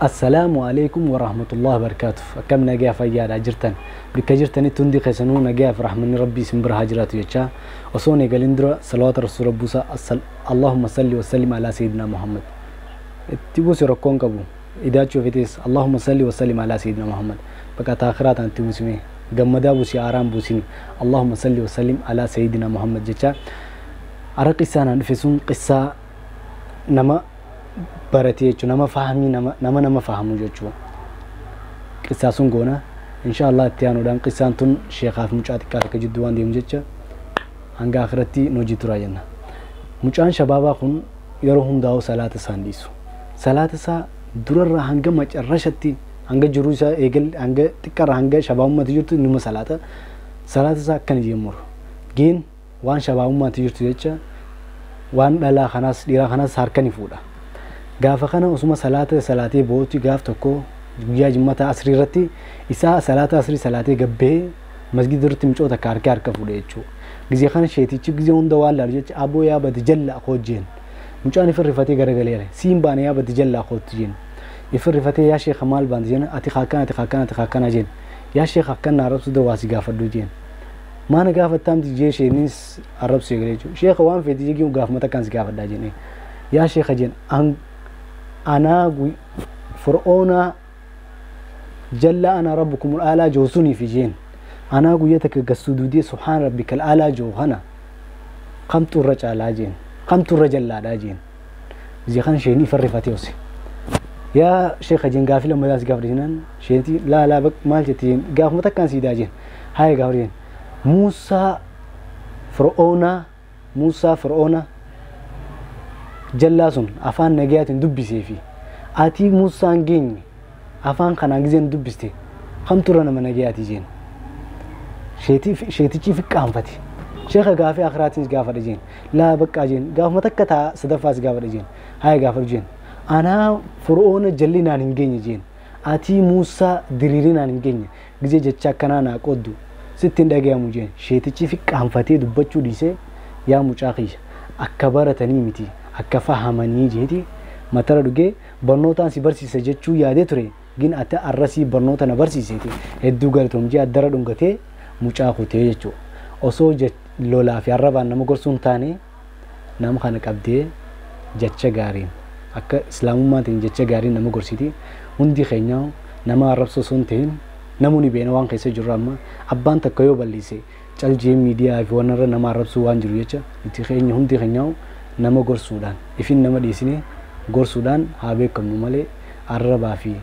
Assalaamu alaikum warahmatullahi wabarakatuh. Akkam nagaa fayyaadhaa jirtan? Bakka jirtanitti hundi keessanuu nagaa fi rahmanni rabbii isin bira haa jiraatu jechaa osoo hin eegalin dura salawaata rasuula buusaa. Allahumma salli wa sallim alaa sayyidina Muhammad. Itti buusi rakkoon qabu idaachuu fetes Allahumma salli wa sallim alaa sayyidina Muhammad. Bakka taakiraa ta'an itti buusime gammadaa buusi aaraan buusini Allahumma salli wa sallim alaa sayyidina Muhammad jechaa. Ara qissaan aan dhufe sun qissaa nama barate jechuun nama fahamii nama fahamu jechuudha. Qissaa sun goona insha Allah itti aanuudhaan qissaan tun sheekaaf mucaa xiqqaa takka jidduu waan deemu jecha hanga akhiratti nu hojii turaa jenna. Mucaan shabaabaa kun yeroo hundaa'u salaata isaan dhiisu. Salaata isaa durarraa hanga macarrashatti hanga jiruu isaa eegal hanga xiqqaarraa hanga shabaabummaatti jirtu nima salaata. Salaata isaa akkana jee muru. Geen waan shabaabummaatti jirtu jecha waan dhalaa kanaas dhiiraa kanaas harka ni fuudha. Gaafa kana osuma salaata salaatee boo'utti gaaf tokko guyyaa jimmataa asrii irratti isaa salaata asrii salaatee gabbee masgida duratti mucoo takka harka harka fuudhe jechuudha. Gizee kana sheetichi gizee hunda waan laalu jecha aboo yaa badi jalla hojjeen. Mucaan ifa rifatee garagaleera. Siin baane yaa badi jalla hojjetu jeen. Ifa rifatee yaa sheekha maal baante jeen ati hakkana ati hakkana ati hakkana jeen. Yaa sheekha akkana arrabsu dawaasi gaafadhu jeen. Maana gaafattaamti jee isheenis arrabsu eegalee jechuudha. Sheekha waan feeti jee gaafuma takkaan si gaafadhaa jeen. Yaa sheekha jeen anaa fir'oona jalla ana rabbukum alaa joosunii fi jeen anaa guyyaa takka gassuududee subhaan rabbikal alaa joo kana kamtu irra caalaa jeen kamtu irra jallaadhaa jeen. Gizee kana isheenii farrifatee ose. Yaa sheekha jeen gaafii lammataa si gaafadha jennaan isheetii laa laa maal jetti jeen gaafuma takkaan siidaa jeen haaya gaafadha jeen. Muusaa fir'oona Muusaa fir'oona jallaa sun afaan nagayaatiin dubbisee fi ati Muusaan geenye afaan kanaan gizeen dubbiste kamtu irra nama nagayaatii jeen. Sheetichi fi qaanfate. Sheekha gaafii akiraatiin gaafadha jeen. Laa baqqaa jeen gaafuma takka taa sadaffaas gaafadha jeen. Haaya gaafadhu jeen. Anaa fir'oona jalli naan hin geenye jeen. Ati Muusaa diriirii naan hin geenye gizee jecha akkanaa naa qooddu sitti hin dhagayamu jeen. Sheetichi fi qaanfatee dubbachuu dhiisee yaa mucaa kiyya akka baratanii miti akka fahamanii jeeti matara dhugee barnootaan si barsiisa jechuu yaadee ture gin ati arrasii barnoota na barsiiseeti hedduu galatoom jee addara dhungatee mucaa kutee jechuudha. Osoo lolaa fi arrabaan nama gorsuu hin taane nama kana qabdee jecha gaariin akka islaamummaatiin jecha gaariin nama gorsiti. Hundi keenya nama arrabsoo osoo hin ta'in namoonni beena waan keessa jirru amma abbaan takka yoo balleesse caljee miidiyaa fi waan irra nama arrabsuu waan jiru jecha nuti keenya hundi keenya nama gorsuudhaan ifin nama dhiisine gorsuudhaan haa beekamnu malee arrabaa fi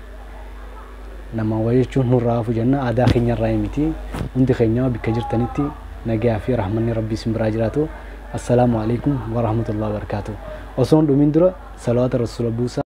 nama wayii jechuun nurraa hafu jenna aadaa keenya irraa miti. Hundi keenya bakka jirtanitti nagaa fi rahmanni rabbii isin biraa jiraatu. Assalaamu alaikum warahmatullahi wabarakatuh. Osoo hin dhumin dura salawaata rasuula buusaa.